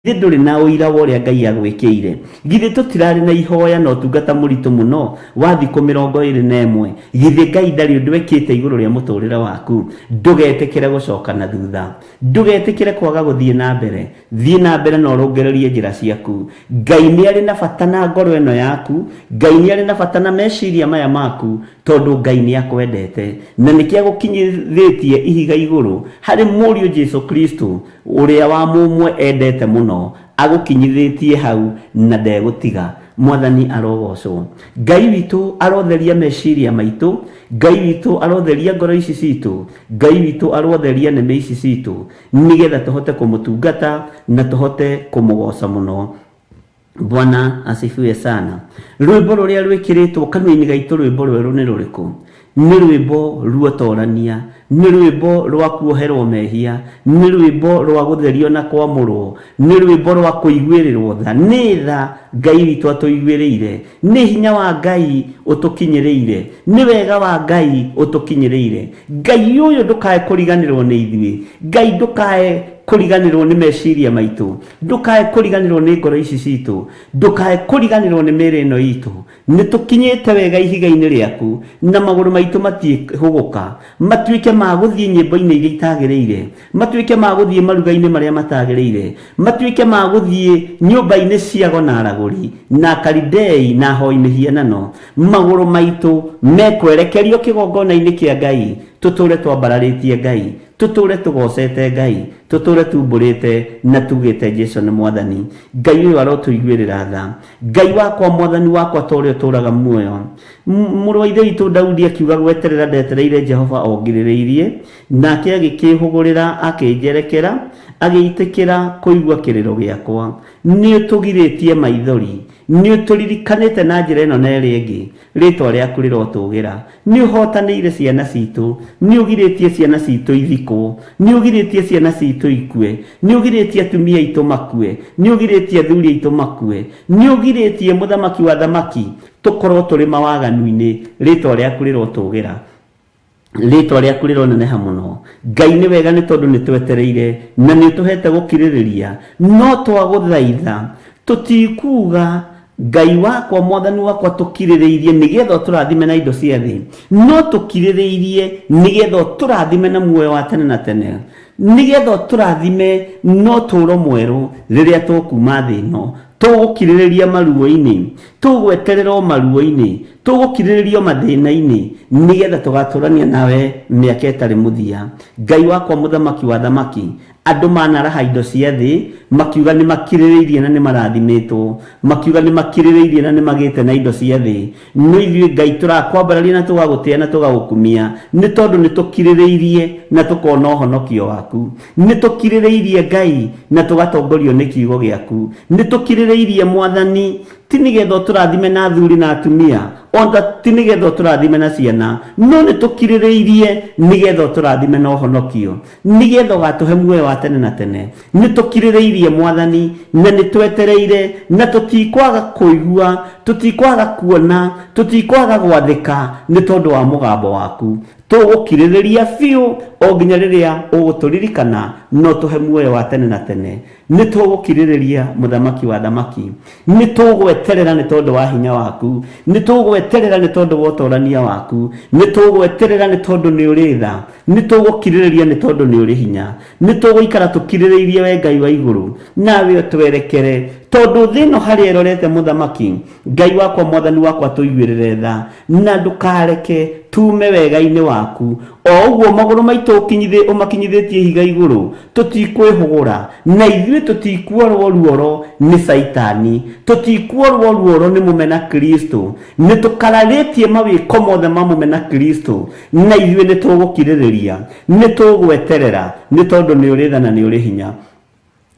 Githĩ ndũrĩ na ũira wa ũrĩa Ngai agwĩkĩire? Githĩ tũtirarĩ na ihoya na ũtungata mũritũ mũno wa thikũ 21? Githĩ Ngai ndarĩ ũndũ ekĩte igũrũ rĩa mũtũrĩre waku? Ndũgetĩkĩre gũcoka na thutha. Ndũgetĩkĩre kwaga gũthiĩ na mbere. Thiĩ na mbere na ũrũngĩrĩrie njĩra ciaku. Ngai nĩ arĩ na bata na ngoro ĩno yaku. Ngai nĩ arĩ na bata na meciria maya maku, tondũ Ngai nĩ akwendete. Na nĩkĩo agũkinyithĩtie ihiga igũrũ harĩ Mũriũ Jesu Kristo, Ũrĩa wa mũmwe endete mũno, agũkinyithĩtie hau na ndegũtiga. Mwathani arogocwo. Ngai witũ arotheria meciria maitũ, Ngai witũ arotheria ngoro ici citũ, Ngai witũ arotheria nĩmĩ ici citũ, nĩgetha tũhote kũmũtungata na tũhote kũmũgoca mũno. Bwana asifiwe sana. Rwĩmbo rũrĩa rwĩkĩrĩtwo kanua-inĩ gaitũ rwĩmbo rwerũ nĩ rũrĩkũ? Nĩ rwĩmbo ruotorania, nĩ rwĩmbo rwa kuoherwo mehia, nĩ rwĩmbo rwa gũtherio na kwamũrwo, nĩ rwĩmbo rwa kũiguĩrĩrwo tha. Nĩ tha Ngai witũ atũiguĩrĩire, nĩ hinya wa Ngai ũtũkinyĩrĩire, nĩ wega wa Ngai ũtũkinyĩrĩire. Ngai ũyũ ndũkae kũriganĩrwo nĩ ithuĩ, Ngai ndũkae kũriganĩrwo nĩ meciria maitũ, Ndũkae kũriganĩrwo nĩ ngoro ici citũ, ndũkae kũriganĩrwo nĩ mĩĩrĩ ĩno itũ. Nĩ tũkinyĩte wega ihiga-inĩ rĩaku, na magũrũ maitũ matiĩhũgũka, matuĩke ma gũthiĩ nyĩmbo-inĩ iria itagĩrĩire, matuĩke ma gũthiĩ maruga-inĩ marĩa matagĩrĩire, matuĩke ma gũthiĩ nyũmba-inĩ cia ago na aragũri, na Akalidei na ahoi mĩhianano. Magũrũ maitũ mekwerekerio kĩgongona-inĩ kĩa Ngai, tũtũũre twambararĩtie Ngai, Tũtũũre tũgoocete Ngai, tũtũũre tumbũrĩte na tugĩte Jesu nĩ Mwathani. Ngai ũyũ arotũiguĩrĩra tha. Ngai wakwa, Mwathani wakwa, ta ũrĩa ũtũũraga muoyo. Mũrũ wa Ithe witũ Daudi akiuga gweterera ndetereire Jehova o ngirĩrĩirie, nake agĩkĩĩhũgũrĩra akĩnjerekera, agĩitĩkĩra kũigua kĩrĩro gĩakwa. Nĩũtũgirĩtie maithori, nĩũtũririkanĩte na njĩra ĩno na ĩrĩa ĩngĩ. Rĩĩtwa rĩaku rĩrotũũgĩra. Nĩ ũhootanĩire ciana citũ. Nĩ ũgirĩtie ciana citũ ithikwo. Nĩ ũgirĩtie ciana citũ ikue. Nĩ ũgirĩtie atumia aitũ makue. Nĩ ũgirĩtie athuri aitũ makue. Nĩ ũgirĩtie mũthamaki wa athamaki tũkorwo tũrĩ mawaganu-inĩ. Rĩĩtwa rĩaku rĩrotũũgĩra. Rĩtwa rĩaku rĩroneneha mũno. Ngai nĩ wega nĩ tondũ nĩ twetereire na nĩ ũtũhete gũkirĩrĩria. No twagũthaitha tũtikuga Ngai wakwa mwathani wakwa tũkirĩrĩirie nĩgetha ũtũrathime na indo cia thĩ, no tũkirĩrĩirie nĩgetha ũtũrathime na muoyo wa tene na tene, nĩgetha ũtũrathime na ũtũũro mwerũ rĩrĩa tũkuma thĩ ĩno. Tũgũkirĩrĩria maruo-inĩ, tũgweterera o maruo-inĩ, tũgũkirĩrĩria o mathĩna-inĩ, nĩgetha tũgatũrania nawe mĩaka ĩtarĩ mũthia. Ngai wakwa mũthamaki wa athamaki, andũ manaraha indo cia thĩ, makiuga nĩ makirĩrĩirie na nĩ marathimĩtwo, makiuga nĩ makirĩrĩirie na nĩ magĩte na indo cia thĩ, no ithuĩ Ngai tũrakwambararia na tũgagũtĩa na tũgagũkumia, nĩ tondũ nĩ tũkirĩrĩirie na tũkona ũhonokio waku. Nĩ tũkirĩrĩirie Ngai na tũgatongorio nĩ kiugo gĩaku. Nĩ tũkirĩrĩirie Mwathani, ti nĩgetha ũtũrathime na athuri na atumia, ona ti nĩgetha ũtũrathime na ciana, no nĩ tũkirĩrĩirie nĩgetha ũtũrathime na ũhonokio, nĩgetha ũgatũhe muoyo wa tene na tene. Nĩ tũkirĩrĩirie Mwathani, na nĩ twetereire, na tũtikwaga kũigua, tũtikwaga kuona, tũtikwaga gwathĩka nĩ tondũ wa mũgambo waku. Tũgũkirĩrĩria biũ o nginya rĩrĩa ũgũtũririkana na ũtũhe muoyo wa tene na tene. Nĩ tũgũkirĩrĩria, Mũthamaki wa athamaki. Nĩ tũgweterera nĩ tondũ wa hinya waku. Nĩ tũgweterera nĩ tondũ wa ũtorania waku. Nĩ tũgweterera nĩ tondũ nĩ ũrĩ tha. Nĩ tũgũkirĩrĩria nĩ tondũ nĩ ũrĩ hinya. Nĩ tũgũikara tũkirĩrĩirie wee Ngai wa igũrũ, nawe ũtwerekere. Tondũ thĩ ĩno harĩa ĩrorete Mũthamaki, Ngai wakwa Mwathani wakwa tũiguĩrĩre tha, na ndũkareke tuume wega-inĩ waku. O ũguo magũrũ maitũ ũmakinyithĩtie ihiga igũrũ, tũtikwĩhũgũra, na ithuĩ tũtikuorwo ruoro nĩ Caitani, tũtikuorwo ruoro nĩ mũmena Kristo. Nĩ tũkararĩtie mawĩko mothe ma mũmena Kristo, na ithuĩ nĩ tũgũkirĩrĩria, nĩ tũgweterera, nĩ tondũ nĩ ũrĩ tha na nĩ ũrĩ hinya.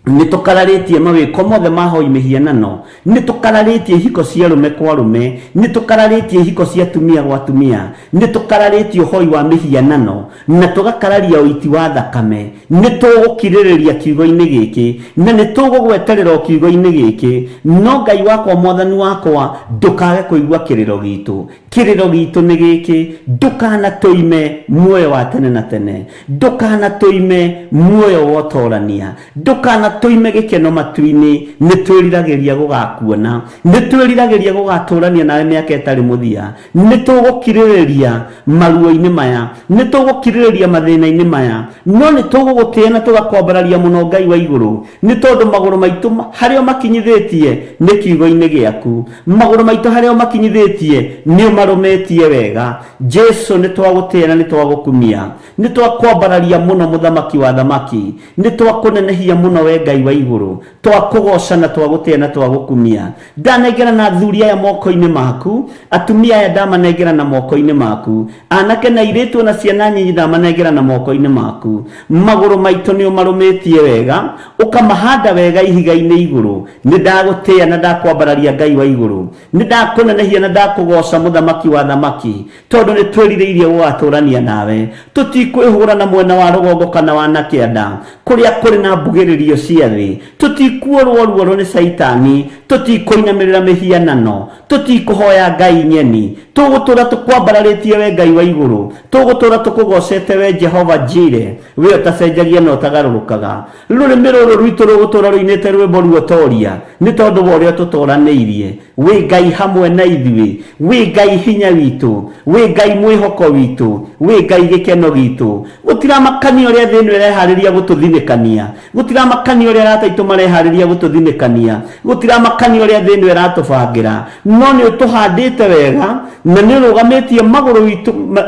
Nĩ tũkararĩtie mawĩko mothe ma hoi mĩhianano, nĩ tũkararĩtie ihiko cia arũme kwa arũme, nĩ tũkararĩtie ihiko cia atumia gwa atumia, nĩ tũkararĩtie ũhoi wa mĩhianano, na tũgakararia ũiti wa thakame. Nĩ tũgũkirĩrĩria kiugo-inĩ gĩkĩ, na nĩ tũgũgweterera o kiugo-inĩ gĩkĩ. No Ngai wakwa, Mwathani wakwa, ndũkage kũigua kĩrĩro gitũ. Kĩrĩro gitũ nĩ gĩkĩ, ndũkanatũime muoyo wa tene na tene, ndũkanatũime muoyo wa ũtorania, ndũkanatũime. tũime gĩkeno matu-inĩ, nĩ twĩriragĩria gũgakuona, nĩ twĩriragĩria gũgatũrania nawe mĩaka ĩtarĩ mũthia. Nĩ tũgũkirĩrĩria maruo-inĩ maya, nĩ tũgũkirĩrĩria mathĩna-inĩ maya, no nĩ tũgũgũtĩĩa na tũgakwambararia mũno Ngai wa igũrũ, nĩ tondũ magũrũ maitũ harĩa ũmakinyithĩtie nĩ kiugo-inĩ gĩaku, magũrũ maitũ harĩa ũmakinyithĩtie nĩ ũmarũmĩtie wega. Jesu, nĩ twagũtĩĩa na nĩ twagũkumia, nĩ twakwambararia mũno Mũthamaki wa athamaki, nĩ twakũnenehia mũno we Ngai wa igũrũ, twakũgoca na twagũtĩĩa na twagũkumia. Ndanengerana athuri aya moko-inĩ maku, atumia aya ndamanengerana moko-inĩ maku, anake na airĩtu ona ciana nyinyi ndamanengerana moko-inĩ maku. Magũrũ maitũ nĩ ũmarũmĩtie wega, ũkamahanda wega ihiga-inĩ igũrũ. Nĩ ndagũtĩĩa na ndakwambararia Ngai wa igũrũ, nĩ ndakũnenehia na ndakũgoca Mũthamaki wa athamaki, tondũ nĩ twĩrirĩirie gũgatũrania nawe. Tũtikwĩhũra na mwena wa rũgongo kana wa na kĩanda, kũrĩa kũrĩ na mbugĩrĩrio cia thĩ. Tũtikuorwo ruoro nĩ Caitani, tũtikũinamĩrĩra mĩhianano, tũtikũhoya ngai nyeni. Tũgũtũra tũkwambararĩtie we Ngai wa igũrũ, tũgũtũra tũkũgocete we Jehova Jire, we ũtacenjagia na ũtagarũrũkaga. Rũrĩmĩ rũrũ rwitũ rũgũtũra rũinĩte rwĩmbo ruotoria, nĩ tondũ wa ũrĩa ũtũtoranĩirie. Wĩ Ngai hamwe na ithuĩ, wĩ Ngai hinya witũ, wĩ Ngai mwĩhoko witũ, wĩ Ngai gĩkeno gitũ. Gũtiramakania ũrĩa thĩ ĩno ĩreharĩria gũtũthinĩkania, gũtiramakania ũrĩa arata aitũ mareharĩria gũtũthinĩkania, gũtiramakania ũrĩa thĩ ĩno ĩratũbangĩra, no nĩ ũtũhandĩte wega na nĩ ũrũgamĩtie magũrũ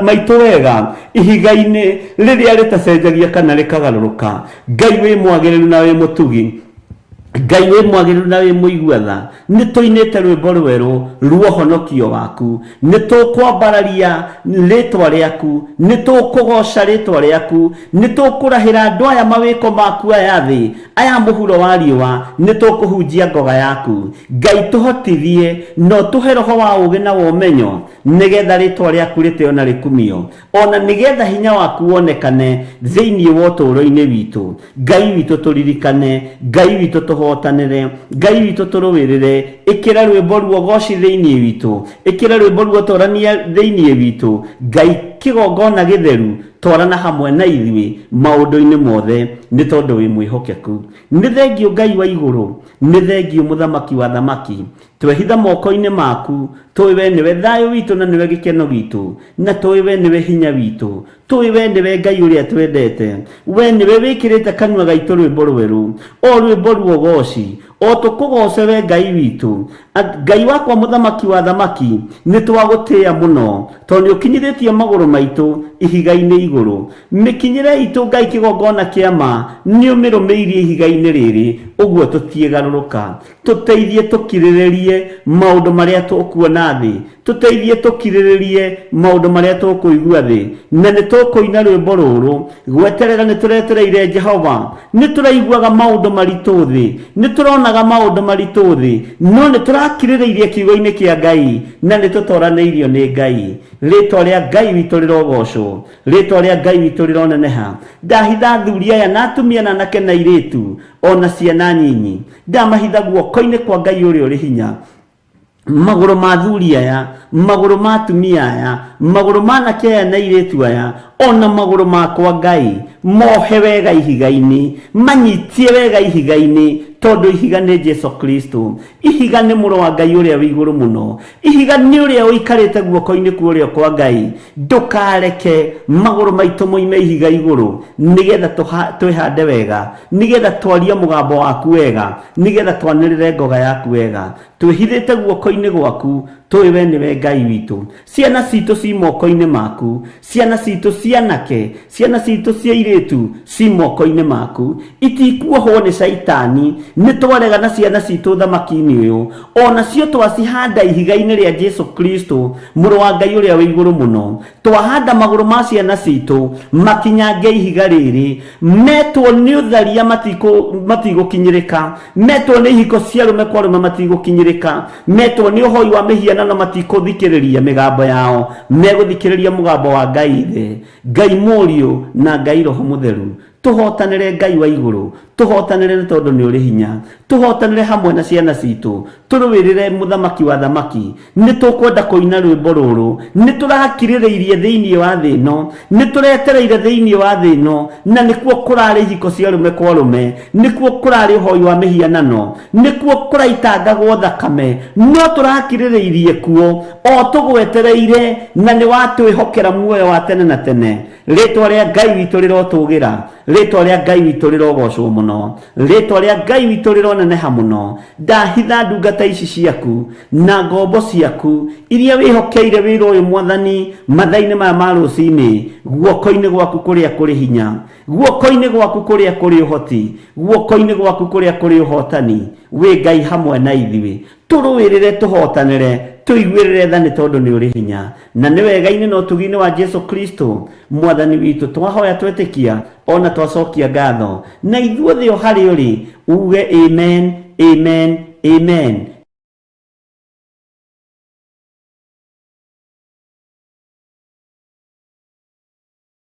maitũ wega ihiga-inĩ rĩrĩa rĩtacenjagia kana rĩkagarũrũka. Ngai wĩ mwagĩrĩru na wĩ mũtugi, Ngai wĩ mwagĩrĩru na wĩ mũigua tha, nĩ tũinĩte rwĩmbo rwerũ rwa ũhonokio waku, nĩ tũkwambararia rĩtwa rĩaku, nĩ tũkũgoca rĩtwa rĩaku, nĩ tũkũrahĩra andũ aya mawĩko maku aya thĩ, aya mũhuro wa riũa, nĩ tũkũhunjia ngoga yaku. Ngai tũhotithie na ũtũhe roho wa ũũgĩ na wa ũmenyo, nĩgetha rĩtwa rĩaku rĩtĩo na rĩkumio, ona nĩgetha hinya waku wonekane thĩinĩ wa ũtũũro-inĩ witũ. Ngai witũ tũririkane, Ngai witũ tũhotanĩre, Ngai witũ tũrũĩrĩre. Ĩkĩra rwĩmbo ruogoci thĩinĩ witũ, ĩkĩra rwĩmbo ruotorania thĩinĩ witũ. Ngai kĩgongona gĩtheru, twarana hamwe na ithuĩ maũndũ-inĩ mothe, nĩ tondũ wĩ mwĩhokeku. Nĩ thengiũ Ngai wa igũrũ, nĩ thengiũ Mũthamaki wa athamaki. Twehitha moko-inĩ maku, tũĩ we nĩwe thayũ witũ na nĩwe gĩkeno gitũ, na tũĩ we nĩwe hinya witũ. Tũĩ we nĩwe Ngai ũrĩa twendete. We nĩwe wĩkĩrĩte kanua gaitũ rwĩmbo rwerũ, o rwĩmbo ruogoci, o tũkũgooce we Ngai witũ. Ngai wakwa Mũthamaki wa athamaki, nĩ twagũtĩĩa mũno, tondũ nĩ ũkinyithĩtie magũrũ maitũ ihiga-inĩ igũrũ. Mĩkinyĩre itũ Ngai kĩgongona kĩa ma, nĩ ũmĩrũmĩirie ihiga-inĩ rĩrĩ, ũguo tũtiĩgarũrũka. Tũteithie tũkirĩrĩrie maũndũ marĩa tũkuona thĩ, tũteithie tũkirĩrĩrie maũndũ marĩa tũkũigua thĩ, na nĩ tũkũina rwĩmbo rũrũ, gweterera nĩ tũretereire Jehova. Nĩ tũraiguaga maũndũ maritũ thĩ, nĩ tũronaga maũndũ maritũ thĩ, no nĩ tũrakirĩrĩirie kiugo-inĩ kĩa Ngai na nĩ tũtoranĩirio nĩ Ngai. Rĩtwa rĩa Ngai witũ rĩrogocwo, rĩtwa rĩa Ngai witũ rĩroneneha. Ndahitha athuri aya na atumia na anake na airĩtu o na ciana nyinyi, ndamahitha guoko-inĩ kwa Ngai ũrĩa ũrĩ hinya. Magũrũ ma athuri aya, magũrũ ma atumia aya, magũrũ ma anake aya na airĩtu aya, ona magũrũ makwa Ngai, mohe wega ihiga-inĩ, manyitie wega ihiga-inĩ, tondũ ihiga nĩ Jesu Kristo. Ihiga nĩ mũrũ wa Ngai ũrĩa wĩ igũrũ mũno. Ihiga nĩ ũrĩa ũikarĩte guoko-inĩ kwa ũrĩo kwa Ngai. Ndũkareke magũrũ maitũ moime ihiga igũrũ, nĩgetha twĩhande wega, nĩgetha twarie mũgambo waku wega, nĩgetha twanĩrĩre ngoga yaku wega. Twĩhithĩte guoko-inĩ gwaku, tũĩ we nĩwe Ngai witũ. Ciana citũ ci moko-inĩ maku, ciana citũ cia anake, ciana citũ cia airĩtu ci moko-inĩ maku. Itikuohwo nĩ Caitani, nĩ twarega na ciana citũ ũthamaki-inĩ ũyũ. O nacio twacihanda ihiga-inĩ rĩa Jesu Kristo, Mũrũ wa Ngai ũrĩa wĩ igũrũ mũno. Twahanda magũrũ ma ciana citũ makinyange ihiga rĩrĩ, metwo nĩ ũtharia matigũkinyĩrĩka, metwo nĩ ihiko cia arũme kwa arũme matigũkinyĩrĩka, metwo nĩ ũhoi wa mĩhianano matikũthikĩrĩria mĩgambo yao, megũthikĩrĩria mũgambo wa Ngai Ithe, Ngai Mũriũ na Ngai Roho Mũtheru. Tũhotanĩre Ngai wa igũrũ, tũhotanĩre nĩ tondũ nĩ ũrĩ hinya. Tũhotanĩre hamwe na ciana citũ, tũrũĩrĩre mũthamaki wa athamaki. Nĩ tũkwenda kũina rwĩmbo rũrũ. Nĩ tũrakirĩrĩirie thĩinĩ wa thĩ ĩno, nĩ tũretereire thĩinĩ wa thĩ ĩno, na nĩkuo kũrarĩ ihiko cia arũme kwa arũme, nĩkuo kũrarĩ ũhoi wa mĩhianano, nĩkuo kũraitangagwo thakame, no tũrakirĩrĩirie kuo o tũgwetereire, na nĩ watwĩhokera muoyo wa tene na tene. Rĩtwa rĩa Ngai witũ rĩrotũgĩra, rĩtwa rĩa Ngai witũ rĩrogocwo mũno, rĩtwa rĩa Ngai witũ rĩroneneha mũno. Ndahitha ndungata ici ciaku na ngombo ciaku iria wĩhokeire wĩra ũyũ Mwathani, mathaa-inĩ maya ma rũcinĩ, guoko-inĩ gwaku kũrĩa kũrĩ hinya, guoko-inĩ gwaku kũrĩa kũrĩ ũhoti, guoko-inĩ gwaku kũrĩa kũrĩ ũhotani. Wĩ Ngai hamwe na ithuĩ. Tũrũĩrĩre, tũhotanĩre, tũiguĩrĩre tha nĩ tondũ nĩ ũrĩ hinya. Na nĩ wega-inĩ na ũtugi-inĩ wa Jesu Kristo Mwathani witũ twahoya twetĩkia o na twacokia ngatho. Na ithuothe o harĩa ũrĩ uge amen, amen, amen.